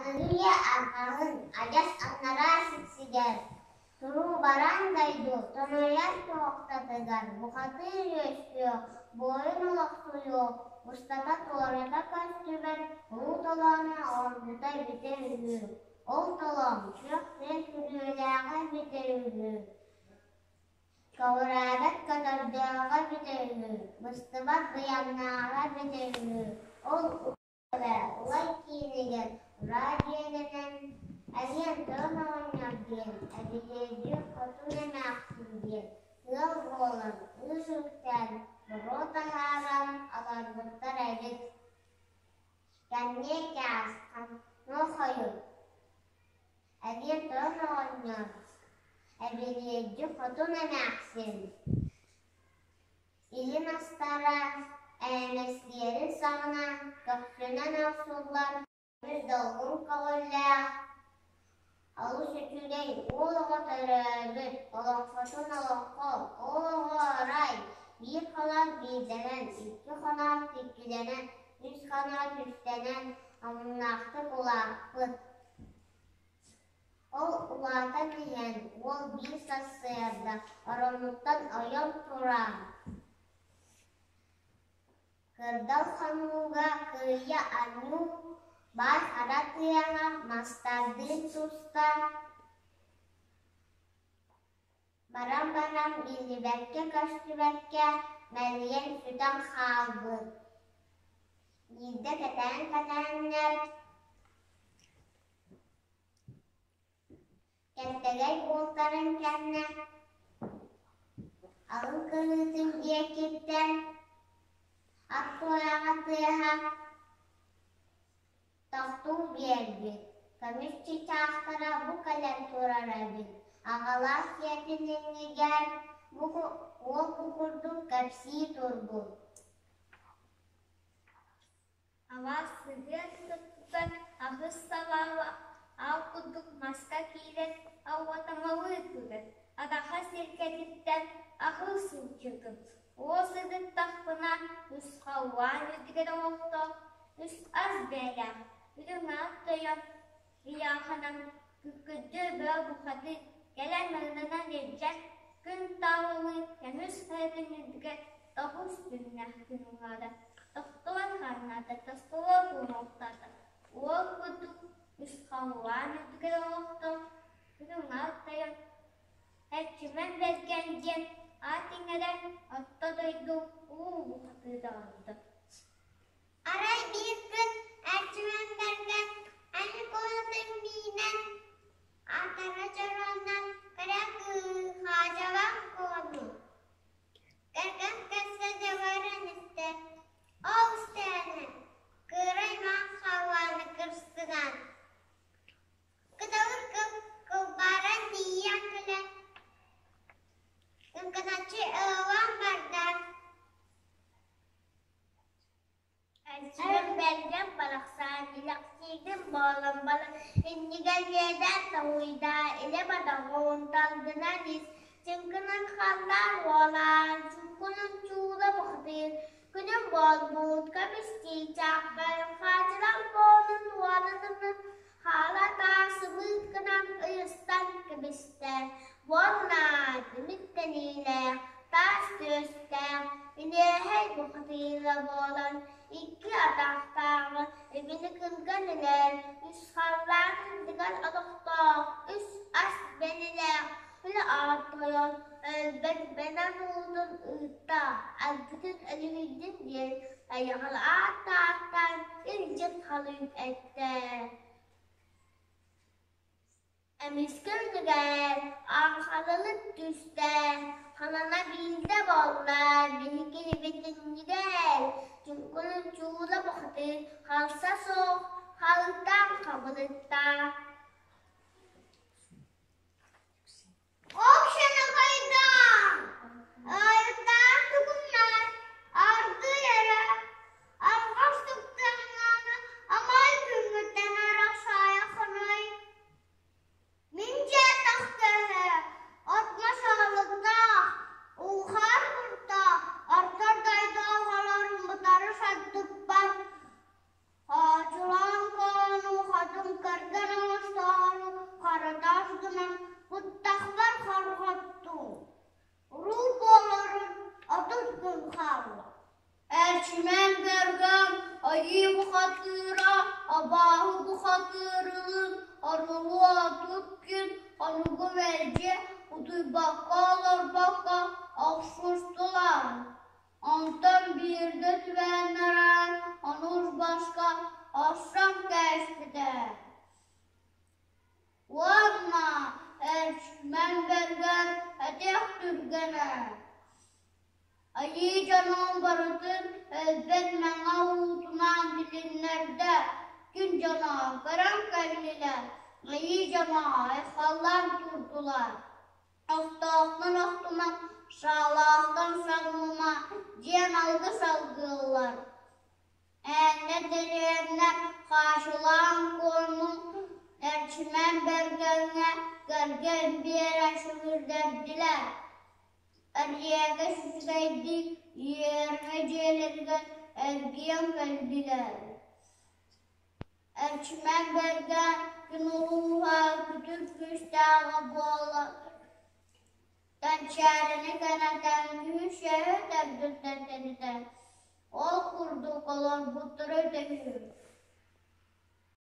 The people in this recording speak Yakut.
Аргыһыйа арҕаһын адьас анараа сиксигэр, туруу баран дойду тонойор туохтатыгар бухатыыр үөскүөх, буойун олохсуйуох, устата-туората көстүбэт улуу толооно оҕорбута эбитэ үһү. Ол толоон күөх күөн күрүөлээҕэ эбитэ үһү. Көҕүрээбэт көтөрдөөҕө эбитэ үһү, быстыбат быйаҥнааҕа эбитэ үһү. Ол Улай киинигэр ураа диэнинэн Эриэн Тойон оҕонньор диэн, Эбилиэдьи Хотун эмээхсин диэн ыал буолан, ыыс үктээн, буруо таһааран олорбуттар эбит. Кэнниэ кээсхэ, нохойу, Эриэн Тойон оҕонньор, Эбилиэдьи Хотун эмээхсин Илин астара эйэмэстиэрин саҕана көхсүнэн охсуллар көмүс долгун көҕүллээх, олус үчүгэй уол оҕо төрөөбүт, олоҥхотун олоҥхо, ол оҕо арай биир хоноот биирдэнэн, икки хоноот иккилэнэн, үс хоноот үстэнэн омуннаахтык улааппыт. Ол улаатан иһэн уол биир сарсыарда оронуттан ойон туран, кырдал хонууга кырыйа анньыы баар хара тыаҕа мастардыын туста баран-баран биллибэккэ-көстүбэккэ мэлийэн сүтэн хаалбыт. Биирдэ кэтээн-кэтээннэр Кэлтэгэй буолтарын кэннэ алын кырыытын диэкиттэн ат туйаҕа тыаһа тохтуу биэрбит, көмүс чыычаахтара бу кэлэн турар эбит, аҕалаах сиэтин иннигэр бу уол бу курдук кэпсии турбут. Алаас сыһыан туттан аһыс салаалаах аал курдук маска киирэн ауатаҥалыы турар, атаха сиргэтиттэн аһыы сылдьыбытым. Уос ыгыттахпына үс халлаан үрдүгэр оҥохтоох, үс ас бэйэлээх, үрүҥ аат тойон ыйаахынан күккүрдүү бөҕө бухатыыр кэлэн мырынынан илдьэн, күн таалалыы көмүс хайатын үрдүгэр тоҕус күннээх күн уһаата, тохтоон хааннаата, тостолоо буолуохтаата, уол курдук үс халлаан үрдүгэр олохтоох, үрүҥ аат тойон Эрчимэн Бэргэн диэн аат иҥэрэн орто дойду уу бухатыыра оҥордо. Арай биир күн Эрчимэн Бэргэн эн куолутун миинэн, атара чороонон кыра кыыһаадьалаах куону Кэргэн кэссе дьабарын истэ, ол истэҕинэ кыырай маҥ халлааны кырсынан, кыталык кылбааран тиийэн кэлэн, кыҥкыначчы ылан барда. Эрчимэн бэргэн барахсан илэхсиигин буолан баран иннигэр иэдээн тоһуйдаа, илэ бадаҕын талгынан ис, чыҥкынын халлаан уолаан, чуҥкунун чуула бухатыыр, күнүм буолбут көмүс чыычаахпар, хаачылаҥ буолун уоланымын хаала таас сымыыт гынан ыйыстан кэбистэ уонна тимир тэниилээх, таас түөстээх, илиэһэй бухатыыра буолан икки атахтааҕы ибили кырган илэр, үс халлаан үрдүгэр олохтоох, үс ас бэлилээх үлэ ааттайан өлбөт бэнэн уутун ыытта, альгытын өлүһүйдүн диэн айаҕын ааттааттаан илдьит халыып эттэ. Эмискэ үрдүгэр аахалылык түстэ, ханана биирдэ буолла, биһигини чуҥкунун чуула бухатыыр харса суох халытан хабылытта. Окшанахайдаан, айытаан тугуннар, ардый эрэ, арҕас туктаҥҥаны амай күҥҥүттэн арахсаайа хоной. Мин дьиэтэх киһи, от-мас аһылыктаах, улахан куртаах, ортор дойду оҕолорун утары сардыппат. Хаачылаан коону хотун көр. Эрчимэн Бэргэн айыы бухатыыра абааһы бухатыырылыын арыллыа 30 күн хонугу мэлдьи утуйбакка олорбокко охсустулар. Онтон биирдэ түбэһиннэрэн онус баска охсон кээспитэ. Уонна Эрчимэн Бэргэн этиэх түргэнэ: Айыы дьонун барытын өлбөт мэҥэ уутунан билиннэрдэ, күн дьоно көрөн кэллилэр, айыы дьоно айхаллаан турдулар, Охтоохтон охтума, саалаахтан саҥнума диэн алгыс алгыыллар. Ээннэ дэриэбинэ Хаачылаан Куону Эрчимэн Бэргэҥҥэ кэргэн биэрэн сүгүрдэрдилэр. Эриэкэс үчүгэйдик иэрмэ дьиэлэригэр эргийэн кэллилэр. Эрчимэн Бэргэн күн улууһа күтүр күүстээҕэ буолан Кэнчээрэни кэнэтэн күүс-сүөһү төрдүттэн тэнитэн, ол курдук олорбуттара үтэ үһү.